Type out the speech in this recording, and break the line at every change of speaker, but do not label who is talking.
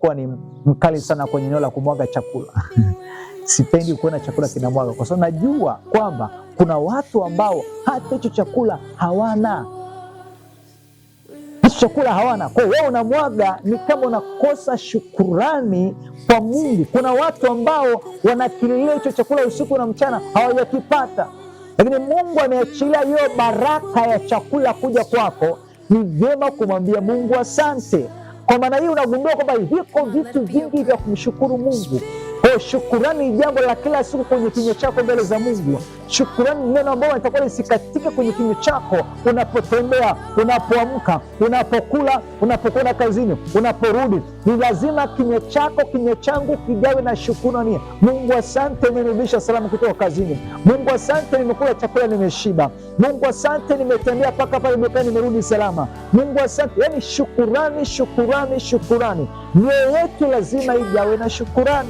Nimekuwa ni mkali sana kwenye eneo la kumwaga chakula. Sipendi kuona chakula kinamwaga, kwa sababu najua kwamba kuna watu ambao hata hicho chakula hawana, hicho chakula hawana. Kwa hiyo wewe unamwaga, ni kama unakosa shukurani kwa Mungu. Kuna watu ambao wanakililia hicho chakula usiku na mchana, hawajakipata, lakini Mungu ameachilia hiyo baraka ya chakula kuja kwako. Ni vyema kumwambia Mungu asante. Kwa maana hii unagundua kwamba viko vitu vingi vya kumshukuru Mungu. Kwa shukurani ni jambo la kila siku kwenye kinywa chako mbele za Mungu. Shukurani ni neno ambalo litakuwa lisikatike kwenye kinywa chako unapotembea, unapoamka, unapokula, unapokwenda kazini, unaporudi. Ni lazima kinywa chako, kinywa changu kijawe na shukurani. Mungu asante, umenirudisha salama kutoka kazini. Mungu asante, nimekula chakula nimeshiba. Mungu asante, nimetembea mpaka pale nimekaa, nimerudi salama. Mungu asante. Yani shukurani, shukurani, shukurani. Mioyo yetu lazima ijawe na shukurani.